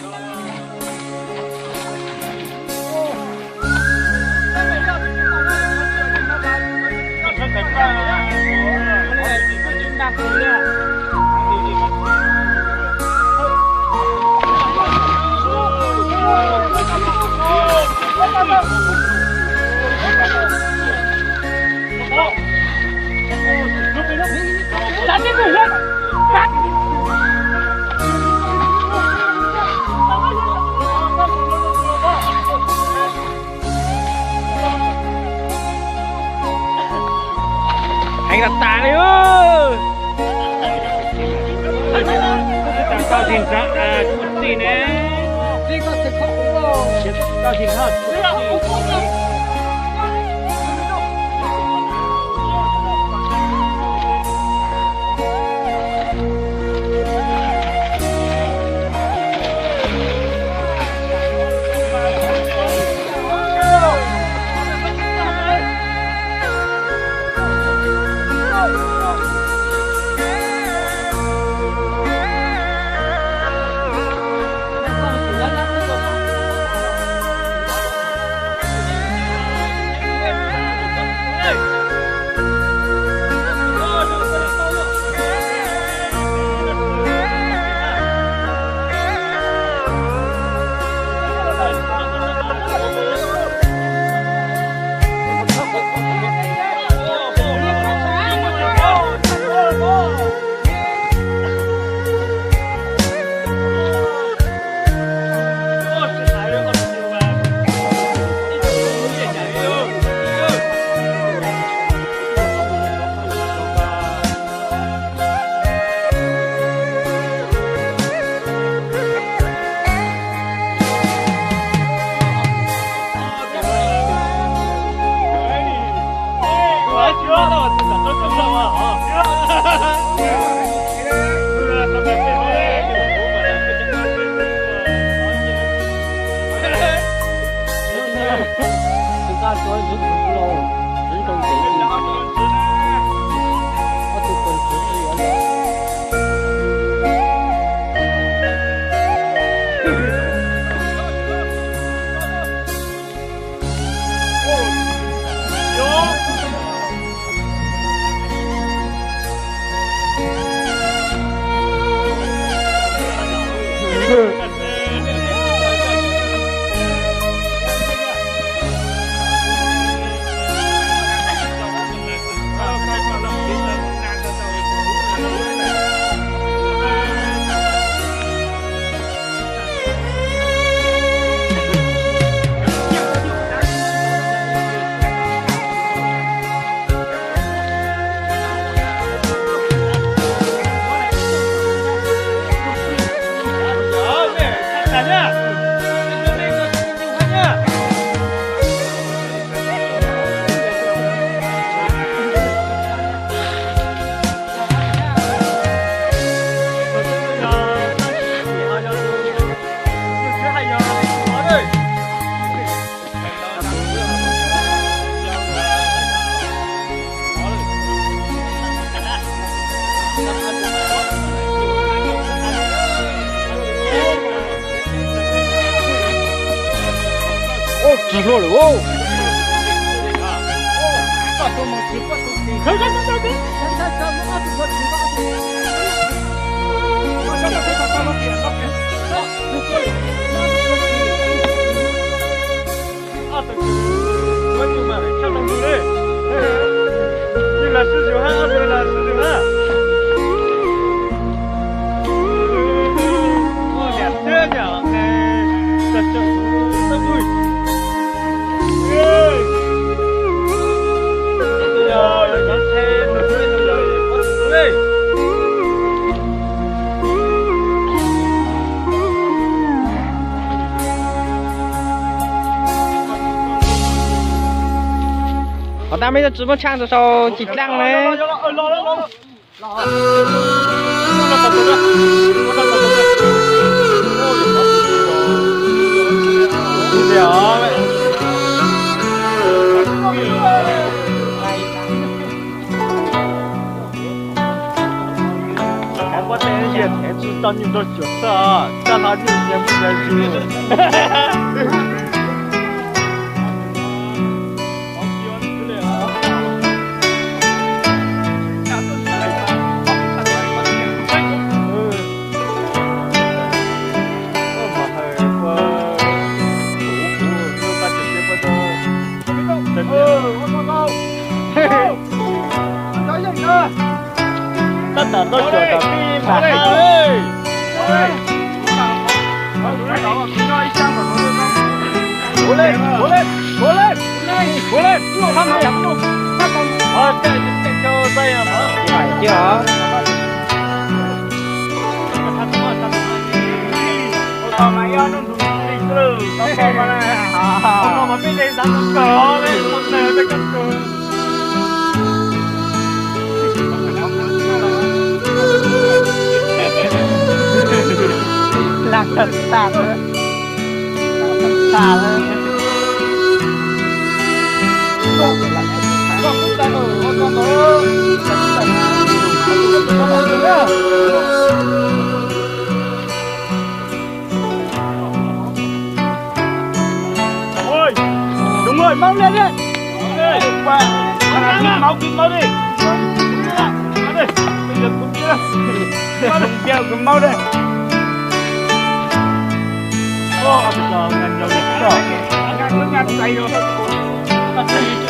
Heev tas tas li. Tau tig nrho, tsis tau tig nrho. Ub, tsis hlua lawm. Ob tug kuv yuav tus mas tshaj loo tus li. Tus los sib zug hab, ob tug los sib zug hab. Ua liam thiab yom, tag tag ub. Yog yog cov nthe nug tus yog pob tw li. Hos tab meb tsis muaj tshaaj rau sau tsis dlaaj ne. Tsis tau Nrog cuam xwb, caj hlo nyuj cia mus cia zus. Tab tom nrog cuam tom pib mas ha. Ua le, ua le, ua le, ua le. Lag tas tas. Ui, đúng rồi, móng lên đi. Máu đi, máu đi. Máu đi. Máu đi. Máu đi. Máu đi. Máu đi.